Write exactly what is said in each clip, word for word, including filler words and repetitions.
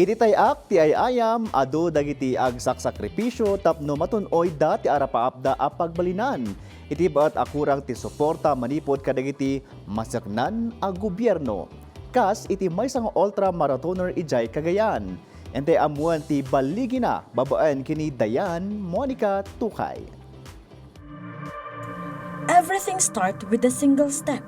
Iti tay-ak ti ay-ayam, adu dagiti agsaksakripisyo tapno matun-oyda ti arapaapda a pagbalinan. Iti baet a kurang ti suporta manipud kadagiti maseknan a gobierno. Kas iti maysa nga ultra marathoner idiay Cagayan. Intay ammoen ti baligina babaen ken ni Dayan Monica Tukay. Everything start with a single step.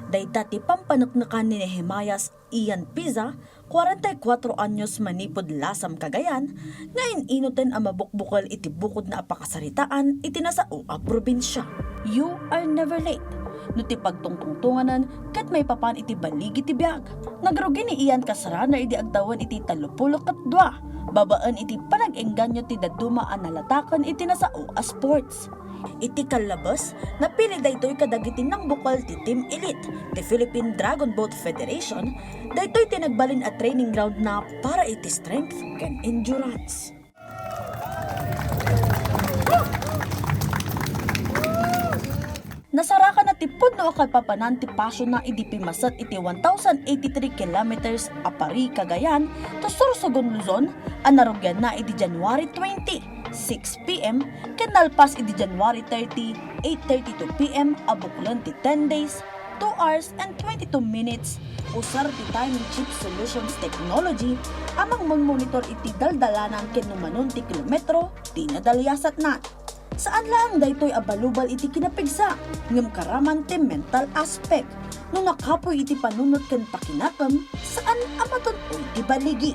Dayta ti pampaneknekan ni Nehemias Ian Piza, kuarenta y kuatro anyos, manipud Lasam, Cagayan, nga in-inoten a mabukbukel iti bukodna a pakasaritaan iti nasao a probinsia. You are never late. No ti pagtungtungtonanen ket maipapan iti baligi ti biag. Nagrugi ni Ian kas runner idi agtawen iti tallopulo ket dua, babaen iti panag-engganyo ti dadduma a nalataken iti nasao a sports. Iti kallabes, napili daytoy kadagiti nangbukel ti Team Elite ti Philippine Dragon Boat Federation, daytoy ti nagbalin a training ground na para iti strength ken endurance. Nasarakan na ti pudno a kapapanan ti pasyonna idi pimmaset iti one thousand eighty-three kilometers a Pari, Cagayan to Sorsogon, Luzon a narugianna idi January twenty, six p m, ken nalpas idi January thirty, eight thirty-two p m a buklen ti ten days, two hours and twenty-two minutes. Usar ti Timing Chip Solutions technology a mangmonitor iti daldalanan ken no manon ti kilometro ti nadaliasatnan. Saan laeng daytoy a balubal iti kinapigsa, ngem karaman ti mental aspect. No nakapuy iti panunot ken pakinakem, saan a matun-oy ti baligi.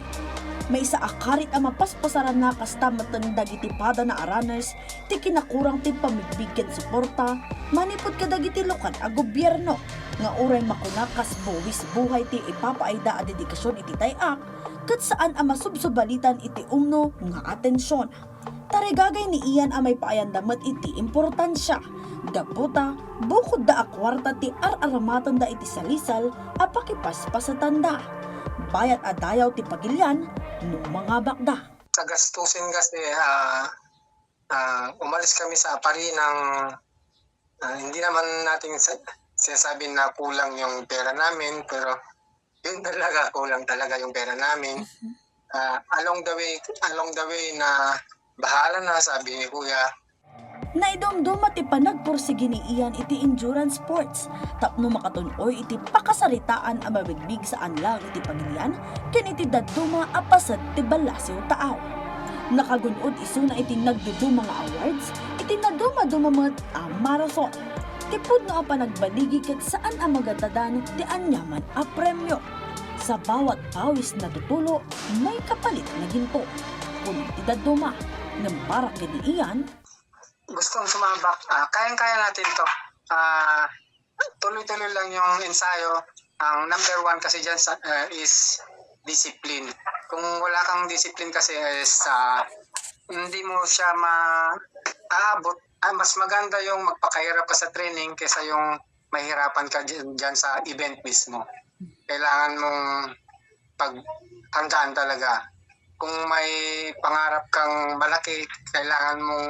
Maysa a karit a mapaspasaranna kasta metten dagiti padana a runners ti kinakurang ti pammigbig ken suporta manipud kadagiti lokal a gobierno nga uray makuna kas buwis buhay ti ipapaayda a dedikasion iti tay-ak ket saan a masubsubalitan iti umno nga atension. Tarigagay ni Ian a maipaayanda met iti importansia. Gapu ta, bukodda a kuarta ti ar-aramatenda iti salisal a pakipaspasatanda. Bayat a dayaw ti pagilian no mangabakda. Sa gastusin kasi, ah, ah, umalis kami sa Pari ng, ah, hindi naman natin sa-, sinasabi na kulang yung pera namin, pero yun talaga, kulang talaga yung pera namin. Mhm. Ah, along the way, along the way na, "Bahala na," sabi ni Kuya. Naidumduma ti panagpursigi ni Ian iti endurance sports tapno makatun-oy iti pakasaritaan a mabigbig saan laeng iti pagilian ken iti dadduma a paset ti ballasiw taaw. Nakagun-od isuna iti nagduduma nga awards iti nadumaduma met a marathon. Ti pudno a panagbaligi ket saan a magatadan ti aniaman a premio. Sa bawat pawis natutulo, may kapalit na ginto. Kuno ti dadduma, ngem para ken ni Ian, gustong sumabak, ah, kayang-kaya natin 'to. Ah, tuloy-tuloy lang yung ensayo. Ang number one kasi diyan sa, ah, is discipline. Kung wala kang discipline kasi is, ah, hindi mo siya ma-, aabot. Ah, mas maganda yung magpakahirap ka sa training kaysa yung mahirapan ka diyan, diyan sa event mismo. Kailangan mong pagtanggaan talaga. Kung may pangarap kang malaki, kailangan mong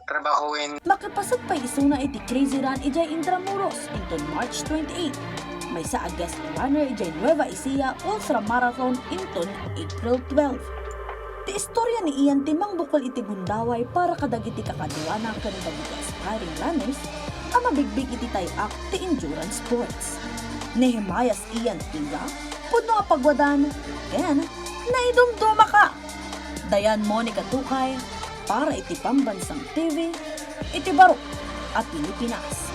trabahuin. Makipaset pay isuna iti Crazy Run idiay Intramuros inton March twenty-eight. Maysa a guest runner idiay Nueva Ecija Ultra Marathon inton April twelve. Ti istorya ni Ian ti mangbukel iti gundaway para kadagiti kakaduana ken dagiti aspiring runners a mabigbig iti tay-ak ti endurance sports. Nehemias Ian Tiga, pudno a pagwadan, ken naidumdumaka. Dayan Monica Tukay, para iti Pambansang T V, iti baro a Pilipinas.